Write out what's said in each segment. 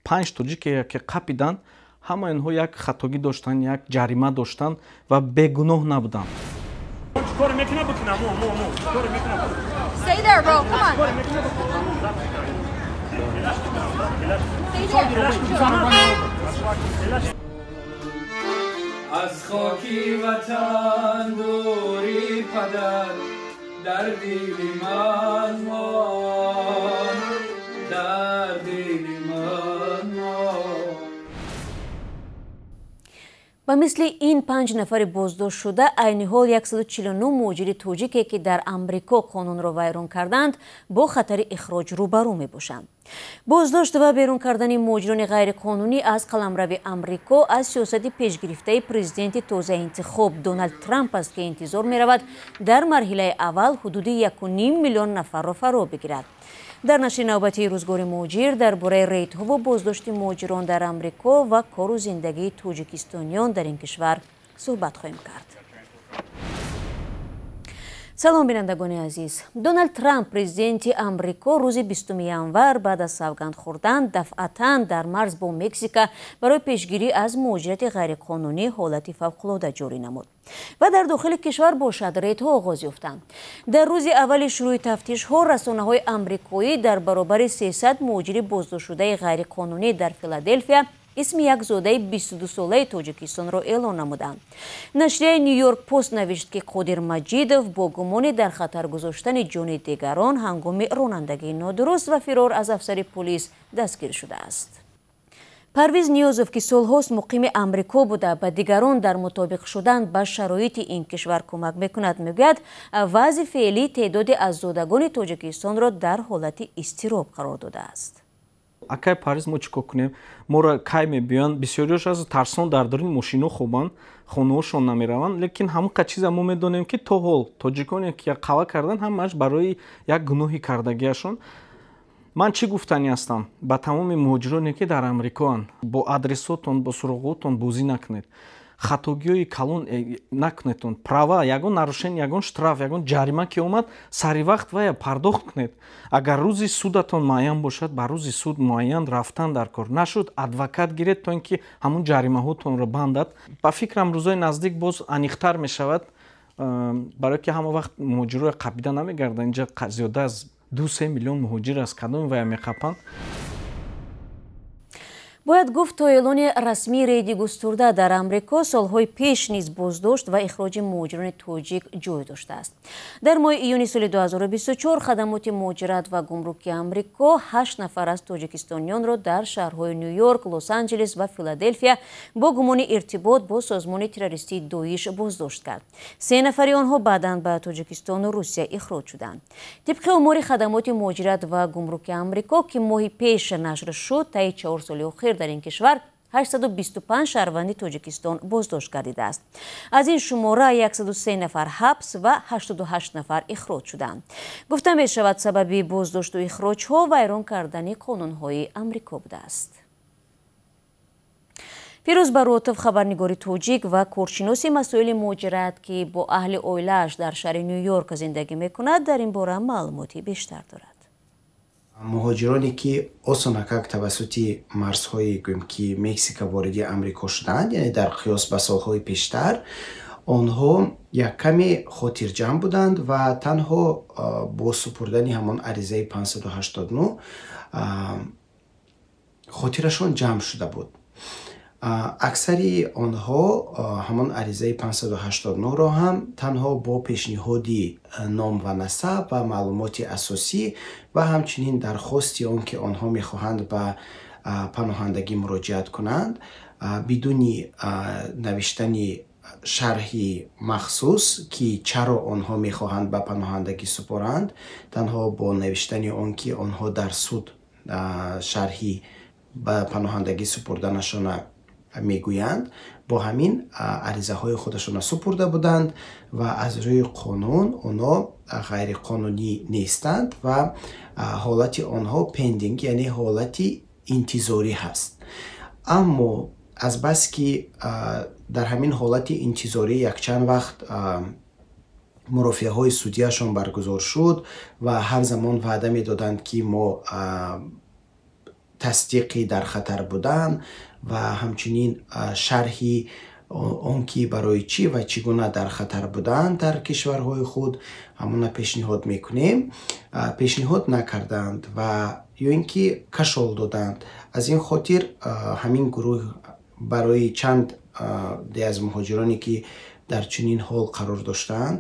5 тоҷике ки қапиданд, ҳама инҳо як хатогӣ доштанд, як ҷарима доштанд ва бегуноҳ набуданд. Stay there, bro. Come on. Stay there. از خاکی وطن دوری پدر در دل من مان، در دل من مان. Ба мисли ин 5 нафари боздоштшуда айни ҳол 149 муҳоҷири тоҷике ки дар Амрико қонунро вайрон карданд, бо хатари ихроҷ рӯбарӯ мебошанд. Боздошт ва берун кардани муҳоҷирони ғайриқонунӣ аз қаламрави Амрико аз сиёсати пешгирифтаи президенти тозаинтихоб Доналд Трамп аст, ки интизор меравад дар марҳилаи аввал ҳудуди 1,5 миллион нафарро фаро бигирад. Дар нашри навбатии рӯзгори муҳоҷир дар бораи рейдҳо ва боздошти муҳоҷирон дар Амрико ва кору зиндагии тоҷикистониён дар ин кишвар суҳбат хоҳем кард. Салом, бинандагони азиз. Доналд Трамп, президенти Амрико, рӯзи 20 январ баъд аз савганд хӯрдан дафъатан дар марз бо Мексика барои пешгирӣ аз муҳоҷирати ғайриқонунӣ ҳолати фавқулода ҷорӣ намуд. Ва дар дохили кишвар бошад рейдҳо оғоз ёфтанд. Дар рӯзи аввали шурӯи тафтишҳо расонаҳои амрикоӣ дар баробари 300 муҳоҷири боздоштшудаи ғайриқонунӣ дар Филаделфия исми як зодаи 22-солаи Тоҷикистонро эълон намуданд. Нашрияи Нью-Йорк Пост навишт, ки Қодир Маҷидов бо гумони дар хатар гузоштани ҷони дигарон ҳангоми ронандагии нодуруст ва фирор аз афсари полис дастгир шудааст. Парвиз Ниёзов, ки солҳост муқими Амрико буда, ба дигарон дар мутобиқ шудан ба шароити ин кишвар кӯмак мекунад, мегӯяд вазъи феълии теъдоди аз зодагони Тоҷикистонро дар ҳолати изтироб қарор додааст. Акай Парвиз, мо чӣ кор кунем? Моро кай мебиёянд? Бисёриёш аз тарсон дар даруни мошино хобанд, хонаҳошон намераванд, лекин ҳамон қад чиза мо медонем, ки то ҳол тоҷиконе ки қава кардан, ҳамааш барои як гуноҳи кардагиашон. Ман чӣ гуфтанӣ ҳастам ба тамоми муҳоҷироне, ки дар Амрикоанд: бо адресотон, бо суроғотон бозӣ накунед, хатогиҳои калон накунедтон. Права, ягон нарушение, ягон штраф, ягон ҷарима ки омад, сари вақт вая пардохт кунед. Агар рӯзи судатон муайян бошад, ба рӯзи суд муайян рафтан дар кор. Нашуд, адвокат гиред, то ин ки ҳамун ҷаримаҳотонро бандад. Ба фикрам, рӯзои наздик боз аниқтар мешавад, барое ки ҳама вақт муҳоҷироя қапида намегарданд. Инҷа зиёда аз 2-3 миллион муҳоҷир аст, кадоми вая меқапанд? Бояд гуфт, то эълони расмии рейди густурда дар Амрико солҳои пеш низ боздошт ва ихроҷи муҳоҷирони тоҷик ҷой доштааст. Дар моҳи июни соли 2024 хадамоти муҳоҷират ва гумруки Амрико 8 нафар аз тоҷикистониёнро дар шаҳрҳои Нью-Йорк, Лос-Анҷелес ва Филаделфия бо гумони иртибот бо созмони террористии Доиш боздошт кард. 3 нафари онҳо баъдан ба Тоҷикистону Русия ихроҷ шуданд. Тибқи омори хадамоти муҳоҷират ва гумруки Амрико, ки моҳи пеш нашр шуд, таи 4 соли охир дар ин кишвар 825 шаҳрванди Тоҷикистон боздошт гардидааст. Аз ин шумора 103 нафар ҳабс ва 88 нафар ихроҷ шуданд. Гуфта мешавад, сабаби боздошту ихроҷҳо вайрон кардани қонунҳои Амрико будааст. Фирӯз Баротов, хабарнигори тоҷик ва коршиноси масоили муҳоҷират, ки бо аҳли оилааш дар шаҳри Нью-Йорк зиндагӣ мекунад, дар ин бора маълумоти бештар дорад. Муҳоҷироне ки осонакак тавассути марзҳои, гӯем ки, Мексика вориди Амрико шуданд, яъне дар қиёс ба солҳои пештар, онҳо як каме хотирҷамъ буданд ва танҳо бо супурдани ҳамон аризаи 589 хотирашон ҷамъ шуда буд. Аксари онҳо ҳамон аризаи 589-ро ҳам танҳо бо пешниҳоди ном ва насаб ва маълумоти асосӣ ва ҳамчунин дархости он ки онҳо мехоҳанд ба паноҳандагӣ муроҷиат кунанд, бидуни навиштани шарҳи махсус, ки чаро онҳо мехоҳанд ба паноҳандагӣ супоранд, танҳо бо навиштани он ки онҳо дар суд шарҳи ба паноҳандагӣ супурданашона мегӯянд, бо ҳамин аризаҳои худашонро супурда буданд ва аз рӯи қонун онҳо ғайриқонунӣ нестанд ва ҳолати онҳо pending, яъне ҳолати интизорӣ ҳаст. Аммо азбаски дар ҳамин ҳолати интизорӣ якчанд вақт мурофиаҳои судияшон баргузор шуд ва ҳар замон ваъда медоданд, ки мо Тасдиқи дар хатар будан ва ҳамчунин шарҳи он ки барои чӣ ва чӣ гуна дар хатар буданд дар кишварҳои худ, ҳамона пешниҳод мекунем, пешниҳод накарданд ва ё ин ки кашол доданд. Аз ин хотир ҳамин гурӯҳ барои чанд аз муҳоҷироне, ки дар чунин ҳол қарор доштаанд,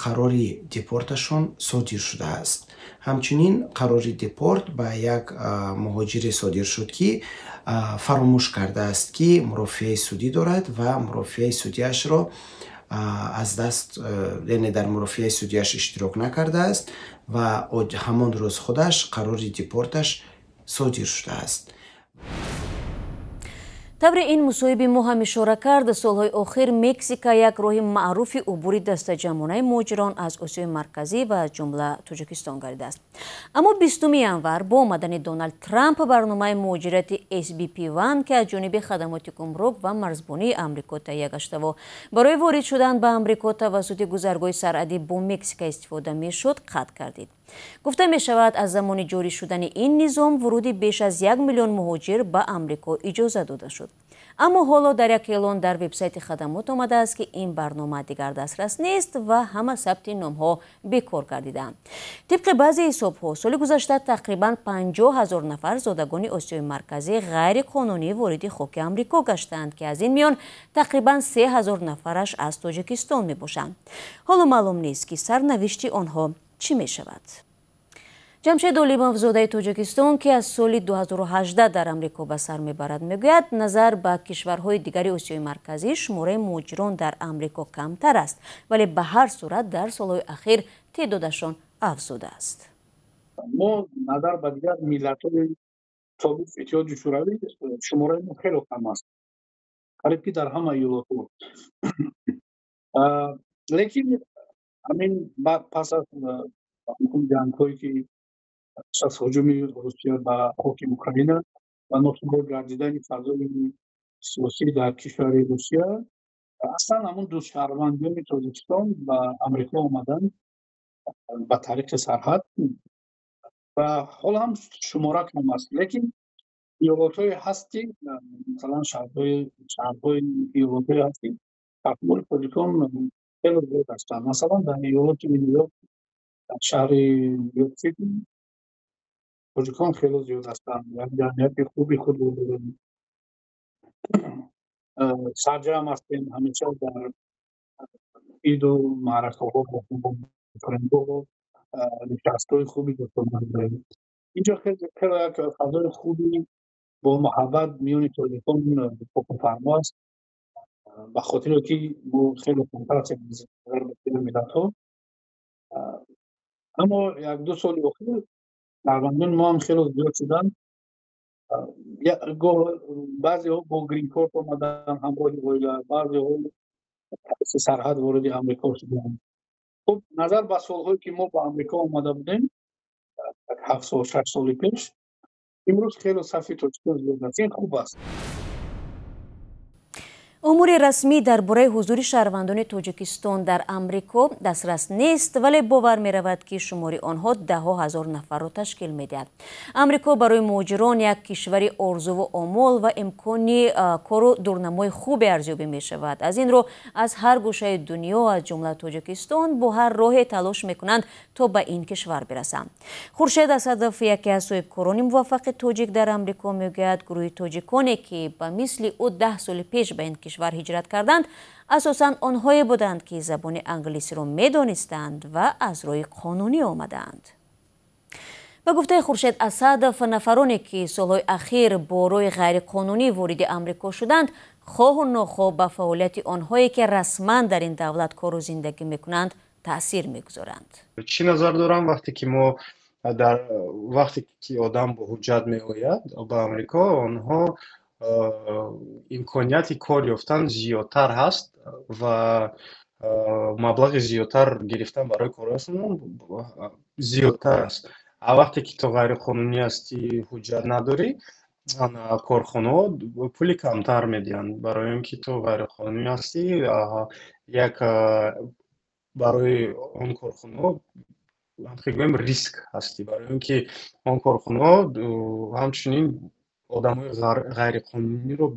қарори депорташон содир шудааст. Ҳамчунин қарори депорт ба як муҳоҷире содир шуд, ки фаромӯш кардааст, ки мурофиаи судӣ дорад ва мурофиаи судияшро аз даст, яъне дар мурофиаи судияш иштирок накардааст ва ҳамон рӯз худаш қарори депорташ содир шудааст. Тавре ин мусоҳиби мо ҳам ишора кард, солҳои охир Мексика як роҳи маъруфи убури дастаҷамъонаи муҳоҷирон аз Осиёи Марказӣ ва аз ҷумла Тоҷикистон гардидааст. Аммо 20 январ бо омадани Доналд Трамп барномаи муҳоҷирати SBP1, ки аз ҷониби хадамоти гумрук ва марзбонии Амрико таҳия гаштаву барои ворид шудан ба Амрико тавассути гузаргоҳи сарҳадӣ бо Мексика истифода мешуд, қатъ гардид. Гуфта мешавад, аз замони ҷорӣ шудани ин низом вуруди беш аз 1 миллион муҳоҷир ба Амрико иҷоза дода шуд. Аммо ҳоло дар як эълон дар вебсайти хадамот омадааст, ки ин барнома дигар дастрас нест ва ҳама сабти номҳо бекор гардидаанд. Тибқи баъзе ҳисобҳо, соли гузашта тақрибан 50 000 нафар зодагони Осиёи Марказӣ ғайриқонунӣ вориди хоки Амрико гаштаанд, ки аз ин миён тақрибан 3000 нафараш аз Тоҷикистон мебошанд. Ҳоло маълум нест, ки сарнавишти онҳо чӣ мешавад. Ҷамшед Олимов, зодаи Тоҷикистон, ки аз соли 2018 дар Амрико ба сар мебарад, мегӯяд, назар ба кишварҳои дигари Осиёи Марказӣ шумораи муҳоҷирон дар Амрико камтар аст, вале ба ҳар сурат дар солҳои ахир теъдодашон афзудааст. Мо назар ба дигар миллатҳои собиқ Иттиҳоди Шӯравӣ шумораи мо хеле кам аст, қариб ки дар ҳама иёлотҳо. Лекин ҳамин пас аз ҷангҳое, ки пас аз ҳуҷуми Русия ба хоки Украина ва носубот гардидани фазои сиёсӣ дар кишвари Русия, аслан ҳамун дустшаҳрвандиёни Тоҷикистон ба Амрико омаданд ба тариқи сарҳад ва ҳоло ҳам шумора кам аст. Лекин иёлотҳое ҳаст, ки масалан шаҳрҳои иёлотҳое ҳаст, ки шумори тоҷикон хеле зиёд ҳастанд. Масалан, дар иёлоти Ню-Йорк, дар шаҳри Ню-Йорк Сити тоҷикон хеле зиёд ҳастанд, як ҷамъияти хуби худро дорем, сарҷамъ ҳастем, ҳамеша дар иду маъракаҳо нишастҳои хуби дӯстона дорем. Инҷо хеле як фазои хуби бо муҳаббат миёни тоҷикон ҳукмфармо аст, ба хотире ки мо хеле камтар ҳастем назар ба дигар миллатҳо. Аммо як-ду соли охир шаҳрвандони мо ҳам хеле зиёд шуданд. Баъзеҳо бо грин-корт омаданд ҳамроҳи оила, баъзеҳо тариқи сарҳад вориди Амрико шуданд. Хуб, назар ба солҳое, ки мо ба Амрико омада будем, 7 сол, 6 соли пеш, имрӯз хеле сафи тоҷикон зиёд аст. Ин хуб аст. Омори расмӣ дар бораи ҳузури шаҳрвандони Тоҷикистон дар Амрико дастрас нест, вале бовар меравад, ки шумори онҳо даҳҳо ҳазор нафарро ташкил медиҳад. Амрико барои муҳоҷирон як кишвари орзуву омол ва имкони кору дурнамои хубе арзёбӣ мешавад. Аз ин рӯ аз ҳар гӯшаи дунё, аз ҷумла Тоҷикистон, бо ҳар роҳе талош мекунанд, то ба ин кишвар бирасанд. Хуршед Асадов, яке аз соҳибкорони муваффақи тоҷик дар Амрико, мегӯяд, гурӯҳи тоҷиконе, ки ба мисли ӯ 10 соли пеш ба ин кишвар ҳиҷрат карданд, асосан онҳое буданд, ки забони англисиро медонистанд ва аз роҳи қонунӣ омадаанд. Ба гуфтаи Хуршед Асадов, нафароне, ки солҳои ахир бо роҳи ғайриқонунӣ вориди Амрико шуданд, хоҳу нохоҳ ба фаъолияти онҳое, ки расман дар ин давлат кору зиндагӣ мекунанд, таъсир мегузоранд. Чӣ назар дорам? Вақте ки мо дар вақте ки одам бо ҳуҷҷат меояд ба Амрико, онҳо имконияти кор ёфтан зиёдтар ҳаст ва маблағи зиёдтар гирифтан барои корҳояшон зиёдтар аст. А вақте ки ту ғайриқонунӣ ҳастӣ, ҳуҷҷат надорӣ, корхонаҳо пули камтар медиҳанд, барои он ки ту ғайриқонунӣ ҳастӣ. Як барои он корхонаҳо гӯем, риск ҳастӣ, барои он ки он корхонаҳо ҳамчунин одамои ғайриқонуниро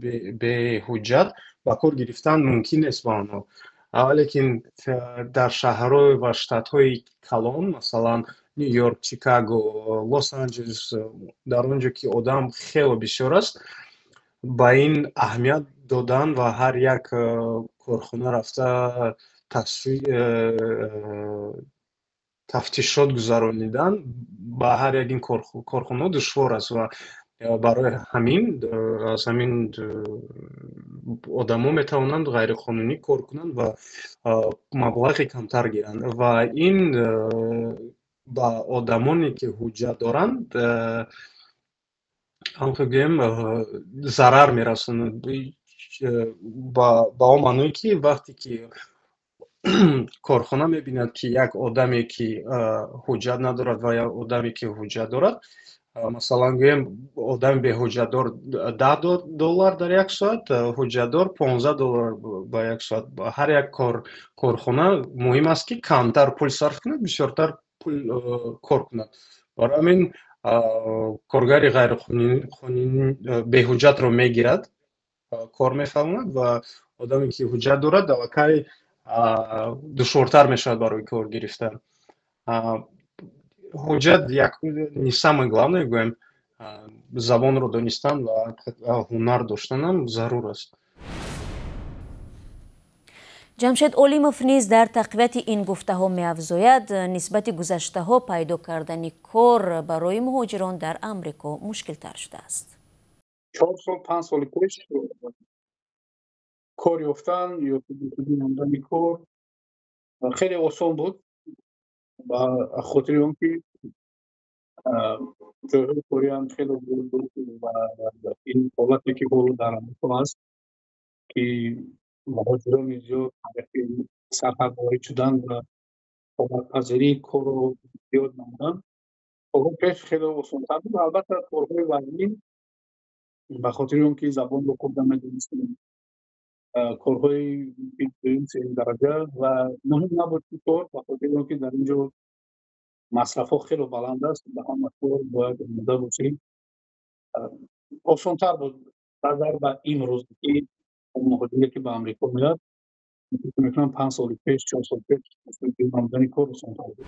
беҳуҷҷат ба кор гирифтан мумкин нест ба онҳо. Лекин дар шаҳрҳо ва штатҳои калон, масалан Ню Йорк, Чикаго, Лос Анҷелес, дар он ҷо ки одам хело бисёр аст, ба ин аҳамият додан ва ҳар як корхона рафта тафтишот гузаронидан ба ҳар як ин корхонаҳо душвор аст ва барои ҳамин аз ҳамин одамо метавонанд ғайриқонунӣ кор кунанд ва маблағи камтар гиранд ва ин ба одамоне ки ҳуҷҷат доранд, ҳамхел гӯем, зарар мерасонад, ба он маъное ки вақте ки корхона мебинад, ки як одаме ки ҳуҷҷат надорад ва як одаме ки ҳуҷҷат дорад, масалан гӯем, одами беҳуҷҷатдор 10 доллар дар як соат, ҳуҷҷатдор 15 доллар ба як соат, ҳар як корхона муҳим аст, ки камтар пул сарф кунад, бисёртар пул кор кунад. Барои ҳамин коргари ғайриқонунӣ беҳуҷҷатро мегирад, кор мефармояд ва одаме ки ҳуҷҷат дорад, аллакай душвортар мешавад барои кор гирифтан. Ҳуҷҷат як не самое главное, гӯем, забонро донистан ва ҳунар доштанам зарур аст. Ҷамшед Олимов низ дар тақвияти ин гуфтаҳо меафзояд, нисбати гузаштаҳо пайдо кардани кор барои муҳоҷирон дар Амрико мушкилтар шудааст. 4 сол, 5 соли пеш кор ёфтан ё намудани кор хеле осон буд, ба хотири он ки ҷойҳои кориам хеле зиёд буд ва ин ҳолате ки ҳоло дар Амрико аст, ки муҳоҷирони зиёд тариқи сарҳад ворид шуданд ва ҳолатпазирии корро зиёд намуданд, солҳо пеш хеле осонтар буд. Албатта, корҳои вазнин, ба хотири он ки забонро хуб намедонистем, корҳои дуюм, сеюм дараҷа ва муҳим набуд ки кор, ба хотири он ки дар ин ҷо масрафҳо хеле баланд аст, ба ҳама кор бояд омода бошӣ. Осонтар буд назар ба имрӯз, ки муҳоҷире ки ба Амрико меояд, фикр мекунам, 5 соли пеш, 4 сол пеш намудани кор осонтар буд.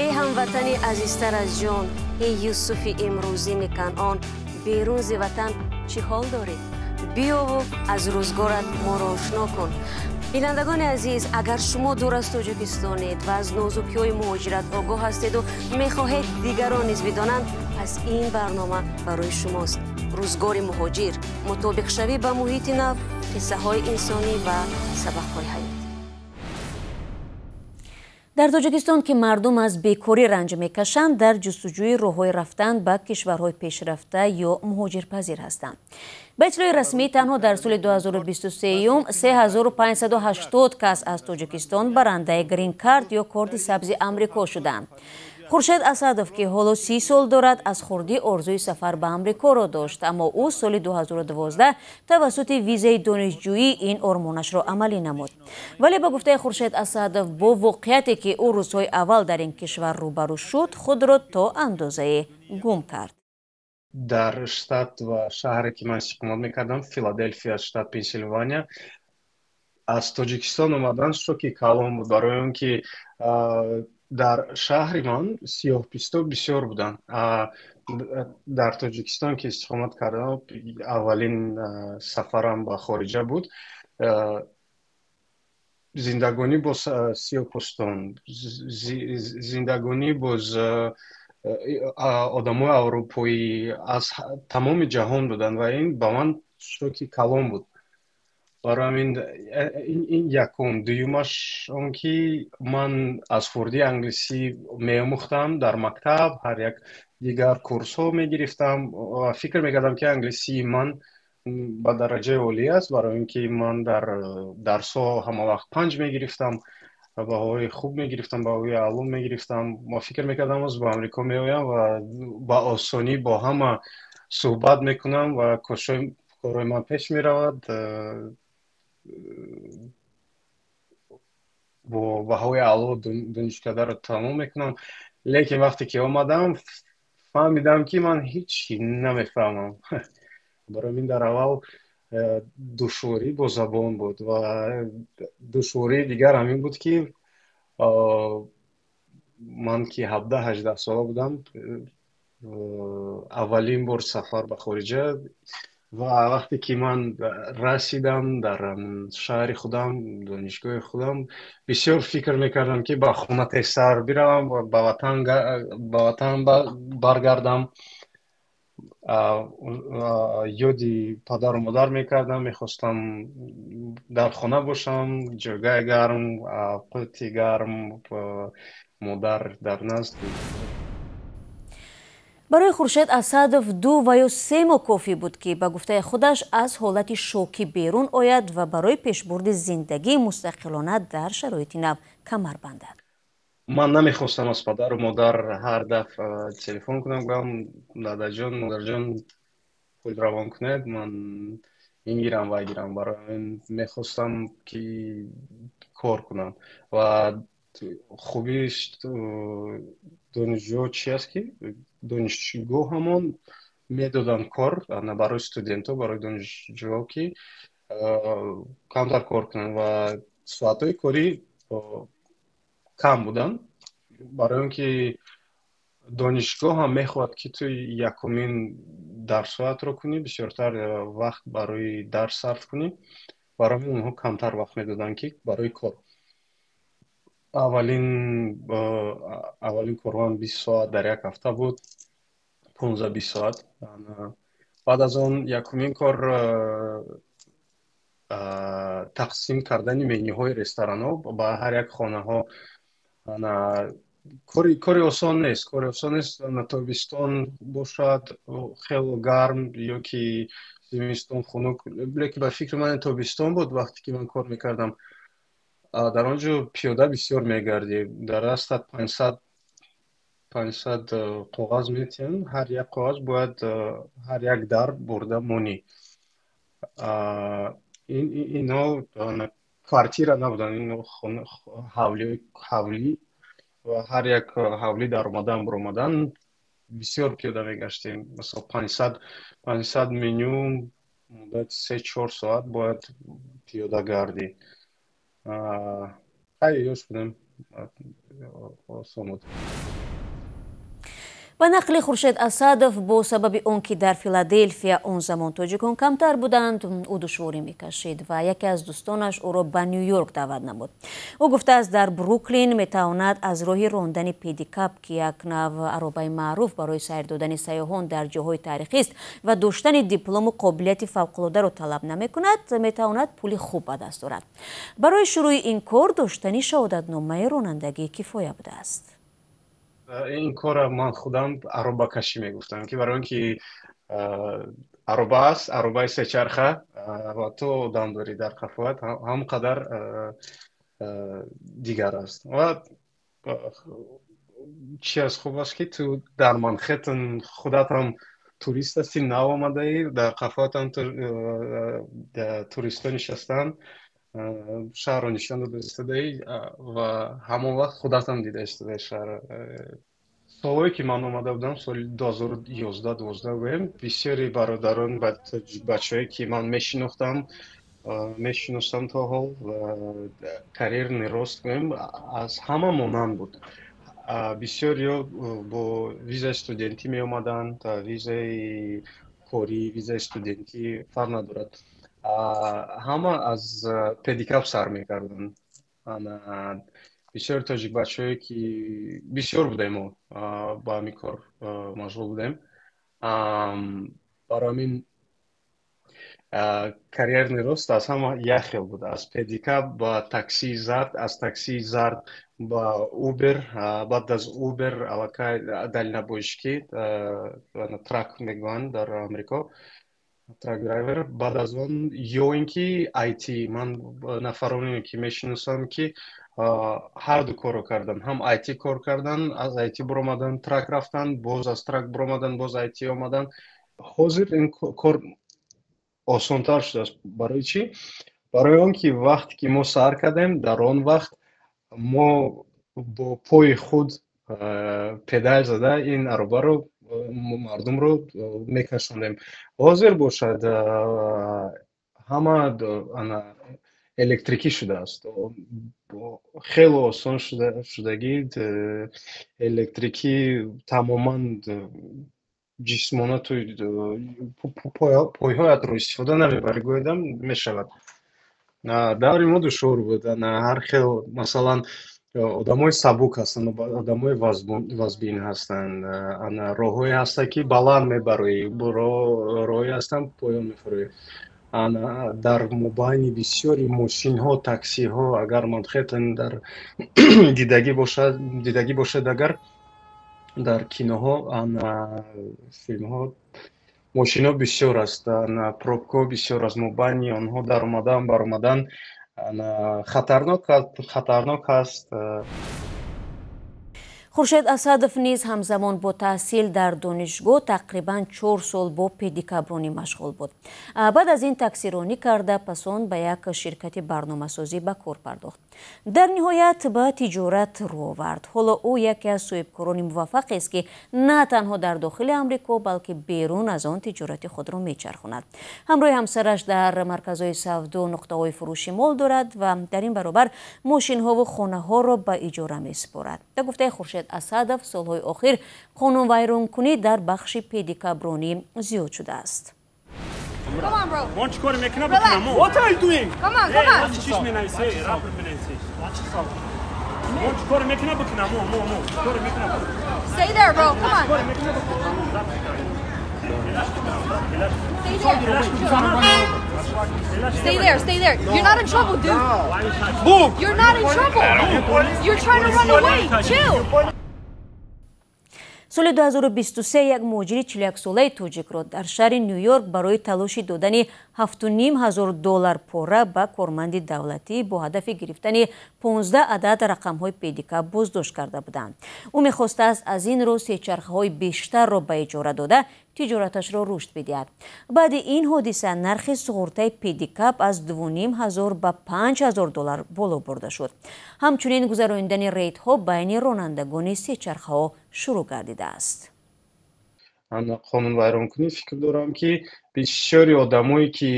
Эй ҳамватани азизтар аз ҷон, эй Юсуфи имрӯзини Канъон, берун зи ватан чӣ ҳол дорӣ? Биёву аз рӯзгорат моро ошно кун. Бинандагони азиз, агар шумо дур аз Тоҷикистонед ва аз нозукиҳои муҳоҷират огоҳ ҳастеду мехоҳед дигарон низ бидонанд, пас ин барнома барои шумост. Рӯзгори муҳоҷир, мутобиқшавӣ ба муҳити нав, қиссаҳои инсонӣ ва сабақҳои ҳаёт. Дар Тоҷикистон, ки мардум аз бекорӣ ранҷ мекашанд, дар ҷустуҷӯи роҳҳои рафтан ба кишварҳои пешрафта ё муҳоҷирпазир ҳастанд. Ба иттилои расмӣ, танҳо дар соли 2023 3580 кас аз Тоҷикистон барандаи грин-карт ё корти сабзи Амрико шуданд. Хуршед Асадов, ки ҳоло 30 сол дорад, аз хурдӣ орзуи сафар ба Амрикоро дошт, аммо ӯ соли 2012 тавассути визаи донишҷӯӣ ин ормонашро амалӣ намуд. Вале ба гуфтаи Хуршед Асадов, бо воқеияте ки ӯ рӯзҳои аввал дар ин кишвар рӯбарӯ шуд, худро то андозае гум кард. Дар штат ва шаҳре ки ман истиқомат мекардам, Филаделфия, штат Пенсилвания, аз Тоҷикистон омадан шоки калон буд, барои он ки дар шаҳри ман сиёҳпӯсто бисёр буданд. Дар Тоҷикистон ки истиқомат кардам, аввалин сафарам ба хориҷа буд, зиндагонӣ бо сиёҳпӯстон, зиндагонӣ боз одамои аврупоӣ аз тамоми ҷаҳон буданд ва ин ба ман шоки калон буд. Барои ҳамин ин якум. Дуюмаш он ки ман аз хурдӣ англисӣ меомӯхтам, дар мактаб ҳар як дигар курсҳо мегирифтам ва фикр мекардам, ки англисии ман ба дараҷаи олӣ аст, барои ин ки ман дар дарсҳо ҳама вақт 5 мегирифтам, баҳои хуб мегирифтам, баҳои аъло мегирифтам ва фикр мекардам, оз ба Амрико меоям ва ба осонӣ бо ҳама суҳбат мекунам ва корҳои ман пеш меравад. Бо баҳои аъло донишкадаро тамом мекунам. Лекин вақте ки омадам, фаҳмидам, ки ман ҳеҷ намефаҳмам. Барои мин дар аввал душворӣ бо забон буд ва душвории дигар ҳамин буд, ки ман ки 17-18 сола будам, аввалин бор сафар ба хориҷа ва вақте ки ман расидам дар шаҳри худам, донишгоҳи худам, бисёр фикр мекардам, ки ба хона тезтар биравам, ба ватан баргардам. Ёди падару модар мекардам, мехостам дар хона бошам, ҷойгаи гарм, овқати гарм, модар дар назд. Барои Хуршед Асадов 2 ва ё 3 моҳ кофӣ буд, ки ба гуфтаи худаш аз ҳолати шокӣ берун ояд ва барои пешбурди зиндагии мустақилона дар шароити нав камар бандад. Ман намехостам аз падару модар ҳар дафъа телефон кунам, гӯям: «Дадаҷон, модарҷон, пул равон кунед, ман ин гирам, вай гирам». Барои ҳамин мехостам, ки кор кунам. Ва хубии донишҷӯ чи аст, ки донишгоҳамон медоданд кор барои студентҳо, барои донишҷӯҳо, ки камтар кор кунанд, ва соатҳои корӣ кам буданд, барои он ки донишгоҳ ҳам мехоҳад, ки ту якумин дарсҳоятро кунӣ, бисёртар вақт барои дарс сарф кунӣ. Барои ҳамин онҳо камтар вақт медоданд, ки барои кор. Аввалин корван 20 соат дар як ҳафта буд, 15-20 соат. Баъд аз он якумин кор тақсим кардани менюҳои ресторанҳо ба ҳар як хонаҳо. Кори осон нест, кори осон нест. Тобистон бошад, хело гарм, ё ки зимистон хунук, лекин ба фикри ман тобистон буд, вақте ки ман кор мекардам. Дар он ҷо пиёда бисёр мегардӣ, дар дастат 500 қоғаз метиҳанд, ҳар як қоғаз бояд ҳар як дар бурда монӣ. Инҳо квартира набуданд, ино ҳавлӣ ва ҳар як ҳавлӣ даромадан, буромадан, бисёр пиёда мегаштем. Масалан, 500 меню муддати 3-4 соат бояд пиёда гардӣ. Хай, ёш будем, осон буд. Ба нақли Хуршед Асадов, бо сабаби он ки дар Филаделфия он замон тоҷикон камтар буданд, ӯ душворӣ мекашид ва яке аз дӯстонаш ӯро ба Ню Йорк даъват намуд. Ӯ гуфтааст, дар Бруклин метавонад аз роҳи рондани педикаб, ки як нав аробаи маъруф барои сайр додани сайёҳон дар ҷоҳои таърихист ва доштани диплому қобилияти фавқулодаро талаб намекунад, метавонад пули хуб ба даст орад. Барои шурӯи ин кор доштани шаҳодатномаи ронандагӣ кифоя будааст. Ин корро ман худам аробакашӣ мегуфтам, ки барои он ки ароба аст, аробаи сечарха, ва ту одам дорӣ дар қафоят, ҳам қадар дигар аст. Ва чи аз хуб аст, ки ту дар Манхеттен худатам турист ҳастӣ, нав омадаӣ, дар қафоятам туристҳо нишастанд, шаҳрро нишон дода истодаӣ ва ҳамон вақт худатам дида истодаи шаҳр. Солҳое ки ман омада будам, соли 2011, 12 гӯем, бисёри бародарон, бачаҳое ки ман мешинохтам, мешиносам то ҳол, карьерный рост гӯем, аз ҳама монанд буд. Бисёриё бо визаи студентӣ меомаданд, визаи корӣ, визаи студентӣ, фарқ надорад, ҳама аз педикаб сар мекарданд. Бисёри тоҷикбачаҳое ки бисёр будем, мо ба ҳамин кор машғул будем. Барои ҳамин карьерный рост аз ҳама як хел буд: аз педикаб ба таксии зард, аз таксии зард ба Убер, баъд аз Убер аллакай дальнобойщики, truck мегӯянд дар Амрико, truck driver, баъд аз он ё ин ки IT. Ман нафароне ки мешиносам, ки ҳарду корро карданд, ҳам IT кор кардан, аз IT буромадан, truck рафтан, боз аз truck буромадан, боз IT омадан. Ҳозир ин кор осонтар шудааст. Барои чӣ? Барои он ки вақте ки мо сар кардем, дар он вақт Мо бо пои худ педал зада ин аробаро, мардумро мекашондем. Ҳозир бошад, ҳама ана электрикӣ шудааст, хеле осон шудагӣ, электрикӣ тамоман ҷисмона ту пойҳоятро истифода намебарӣ, гӯядам мешавад. Даври мо душвор буд. Ҳар хел, масалан, одамои сабук ҳастанд, одамои вазбин ҳастанд. Ана роҳҳое ҳастанд, ки баланд мебароӣ, роҳҳое ҳастанд, поён мефуроӣ. Ана дар мобайни бисёри мошинҳо, таксиҳо, агар Манхеттен дар дидагӣ бошед, агар дар киноҳо, ана филмҳо, мошинҳо бисёр аст, ана пробкаҳо бисёр аст, мобайни онҳо даромадан, баромадан ана хатарнок аст. Хуршед Асадов низ ҳамзамон бо таҳсил дар донишгоҳ тақрибан 4 сол бо педикабронӣ машғул буд. Баъд аз ин таксиронӣ карда, пас он ба як ширкати барномасозӣ ба кор пардохт. Дар ниҳоят ба тиҷорат рӯ овард. Ҳоло ӯ яке аз соҳибкорони муваффақест, ки на танҳо дар дохили Амрико, балки берун аз он тиҷорати худро мечархонад. Ҳамроҳи ҳамсараш дар марказҳои савдо нуқтаҳои фурӯши мол дорад ва дар ин баробар мошинҳову хонаҳоро ба иҷора месупорад. Ба гуфтаи Хуршед Асадов, солҳои охир қонунвайронкунӣ дар бахши педикабронӣ зиёд шудааст. Come on, bro. Мон чӣ коре мекунам? Relax. Бикунам. What are you doing? Come on, come on. Чиш менависӣ, рапорт менависӣ. Мон чӣ коре мекунам, бикунам. Мо чӣ коре мекунам? Stay there, bro. Come on. Stay there. Stay there, stay there. You're not in trouble, dude. Move! You're not in trouble. You're trying to run away. Chill. Соли 2023 як муҳоҷири 41-солаи тоҷикро дар шаҳри Ню-Йорк барои талоши додани 7,5 ҳазор доллар пора ба корманди давлатӣ бо ҳадафи гирифтани 15 адад рақамҳои педикаб боздошт карда буданд. Ӯ мехостааст аз ин роҳ сечархаҳои бештарро ба иҷора дода, тиҷораташро рушд бидиҳад. Баъди ин ҳодиса нархи суғуртаи педикаб аз 2,5 ҳазор ба 5 ҳазор доллар боло бурда шуд. Ҳамчунин гузаронидани рейдҳо байни ронандагони сечархаҳо шурӯъ гардидааст. Қонунвайронкунӣ, фикр дорам, ки бисёри одамое, ки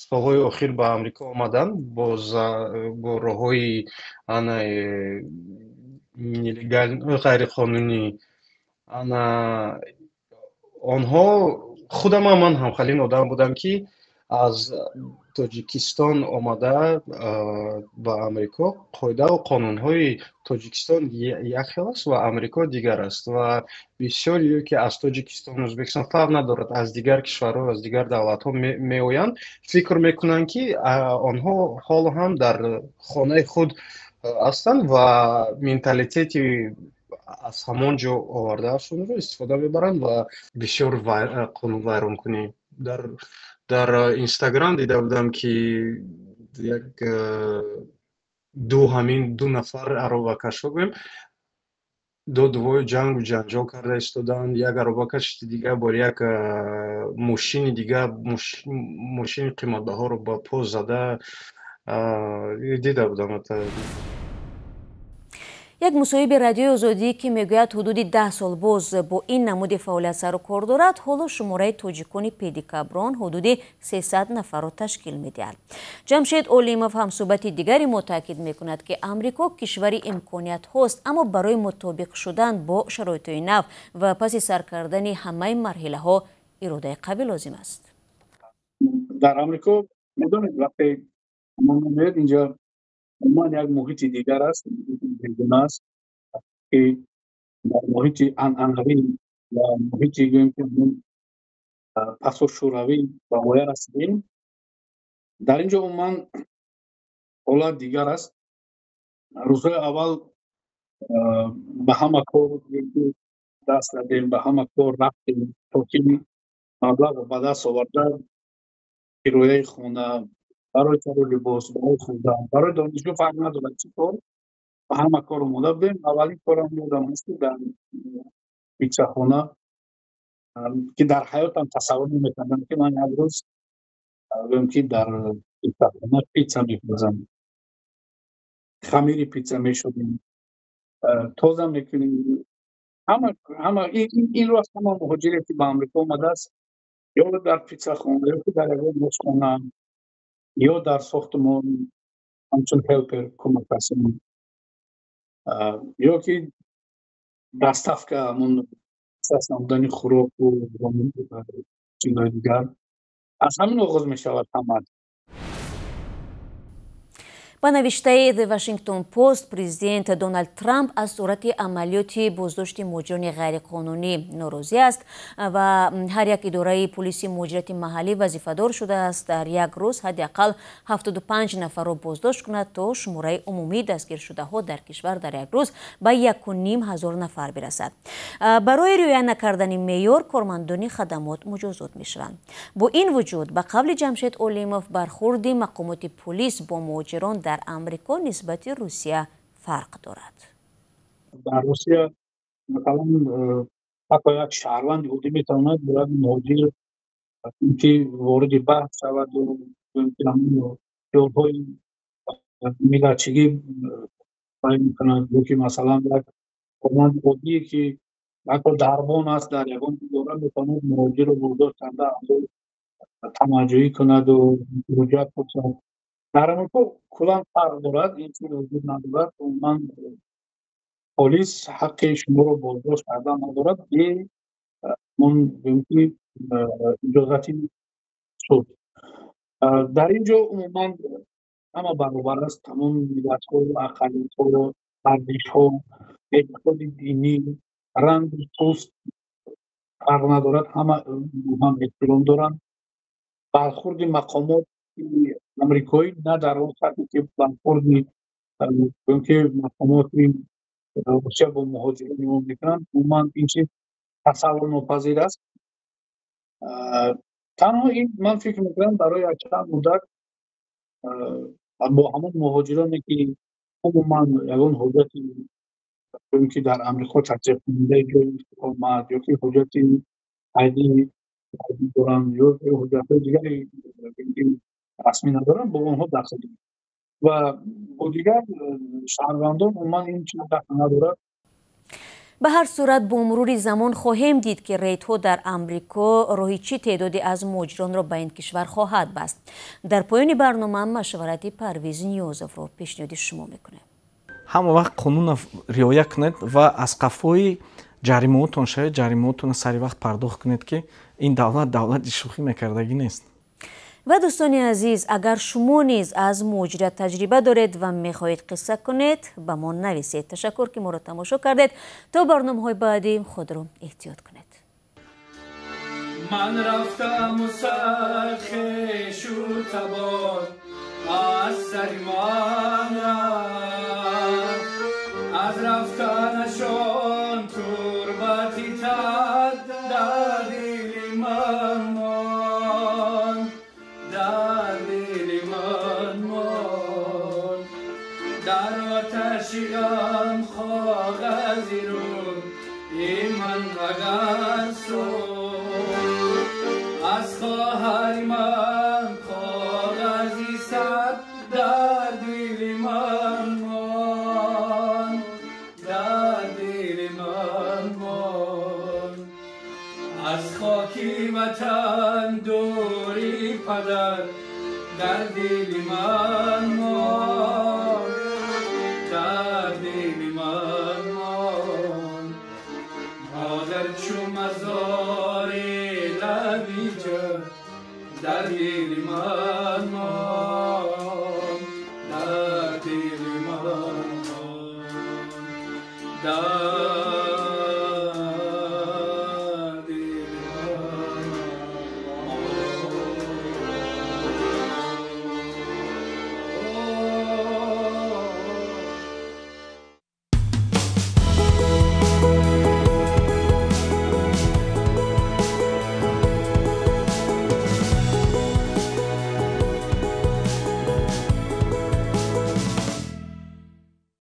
солҳои охир ба Амрико омаданд бо роҳҳои ана нелегал, ғайриқонунӣ, ана онҳо, худамам ман ҳамхалин одам будам, ки аз Тоҷикистон омада ба Амрико, қоидаву қонунҳои Тоҷикистон як хел аст ва Амрико дигар аст. Ва бисёриё, ки аз Тоҷикистон, Ӯзбекистон, фарқ надорад, аз дигар кишварҳо, аз дигар давлатҳо меоянд, фикр мекунанд, ки онҳо ҳоло ҳам дар хонаи худ ҳастанд ва менталитети аз ҳамон ҷо овардаашонро истифода мебаранд ва бисёр қонунвайронкунӣ. Дар Инстаграм дида будам, ки як ду ҳамин ду нафар аробакашҳо, гӯем, ду-дувою ҷангу ҷанҷол карда истоданд. Як аробакаши дигар бо як мошини дигар, мошини қиматбаҳоро ба по зада дида будам. Як мусоҳиби Радиои Озодӣ, ки мегӯяд, ҳудуди 10 сол боз бо ин намуди фаъолият сару кор дорад, ҳоло шумораи тоҷикони педикаброн ҳудуди 300 нафарро ташкил медиҳад. Ҷамшед Олимов, ҳамсӯҳбати дигари мо, таъкид мекунад, ки Амрико кишвари имкониятҳост, аммо барои мутобиқ шудан бо шароитҳои нав ва паси сар кардани ҳамаи марҳилаҳо иродаи қавӣ лозим аст. Дар Амрико, медонед, вақте меояд инҷа, умуман як муҳити дигар аст, бегуна аст, ки дар муҳити анъанавӣ ва муҳити, гӯем, ки пасошӯравӣ ба воя расидем. Дар ин ҷо умуман ҳолат дигар аст. Рӯзҳои аввал ба ҳама кор даст задем, ба ҳама кор рафтем, то ки маблағро ба даст оварда, кирояи хона, барои сару либос, барои хӯрдан, барои донишгоҳ, фарқ надорад чӣ кор, ба ҳама кор омода будем. Аввалин корам ёдам ҳаст, ки дар питсахона, ки дар ҳаётам тасаввур намекардам, ки ман як рӯз, гӯем, ки дар питсахона питса мепазам. Хамири питса мешудем, тоза мекунем. Ҳама инро ҳама муҳоҷире ки ба Амрико омадааст, ё дар питсахона, ё ки дар ягон ошхона, ё дар сохтмон ҳамчун helper, кӯмакрасон, ё ки доставка, ҳамон дастрас намудани хӯроку чизҳои дигар, аз ҳамин оғоз мешавад ҳама. Ба навиштаи The Washington Post, президент Доналд Трамп аз сурати амалиёти боздошти муҳоҷирони ғайриқонунӣ норозӣ аст ва ҳар як идораи пулиси муҳоҷирати маҳаллӣ вазифадор шудааст дар як рӯз ҳадди ақал 75 нафарро боздошт кунад, то шумораи умумии дастгиршудаҳо дар кишвар дар як рӯз ба 1500 нафар бирасад. Барои риоя накардани меъёр кормандони хадамот муҷозот мешаванд. Бо ин вуҷуд, ба қавли Ҷамшед Олимов, бархурди мақомоти пулис бо муҳоҷирон дар Амрико нисбати Русия фарқ дорад. Дар Русия, масалан, ҳатто як шаҳрванди оддӣ метавонад бо як муҳоҷир ки вориди баҳс шавад, ҳамин миллатчигӣ мекунад, ё ки масалан як корманди оддие ки ҳатто дарбон аст дар ягон идора, метавонад муҳоҷирро боздошт карда, тамаъҷӯӣ кунаду ҳуҷҷат пурсад. Дар Амрико куллан фарқ дорад, ин чиз вуҷуд надорад. Умуман полис ҳаққи шуморо боздошт кардан надорад бе ки иҷозати суд. Дар ин ҷо умуман ҳама баробар аст, тамоми миллатҳо, ақаллиятҳо, арзишҳо, эътиқоди динӣ, ранги пӯст фарқ надорад, ҳама ҳам эҳтиром доранд. Бархурди мақомот амрикоӣ на дар он сатҳе ки бархурди ки мақомоти Русия бо муҳоҷирони мо мекунанд, умуман ин чиз тасаввурнопазир аст. Танҳо ин ман фикр мекунам, барои якчанд муддат бо ҳамон муҳоҷироне ки умуман ягон ҳуҷҷати ки дар Амрико тасдиқкунандаи ҷои истиқомат ё ки ҳуҷҷати ID доранд, ё ҳуҷҷатҳои дигари расмӣ надоранд, бо онҳо дахл ва бо дигар шаҳрвандон умуман ин чиз дахл надорад. Ба ҳар сурат, бо мурури замон хоҳем дид, ки рейдҳо дар Амрико роҳи чӣ теъдоде аз муҳоҷиронро ба ин кишвар хоҳад баст. Дар поёни барнома машварати Парвиз Ниёзовро пешниҳоди шумо мекунем. Ҳама вақт қонунро риоя кунед ва аз қафои ҷаримаотон шавед, ҷаримаотонро сари вақт пардохт кунед, ки ин давлат давлати шӯхӣ мекардагӣ нест. Ва дӯстони азиз, агар шумо низ аз муҳоҷират таҷриба доред ва мехоҳед қисса кунед, ба мо нависед. Ташаккур, ки моро тамошо кардед. То барномаҳои баъдӣ худро эҳтиёт кунед. Ман рафтаму сад хешу табор аз сари ман рафт, аз рафтанашон турбати тар дар дили ман монд, дар дили ман монд. Дар оташи ғам коғази рӯи ман агар сӯхт, аз хоҳари ман коғази сад дар дили ман монд, дар дили ман монд. Аз хоки ватан дури падар дар дили ман монд, дар дили ман монд. Модар чу мазори лабиҷа дар дили ман монд.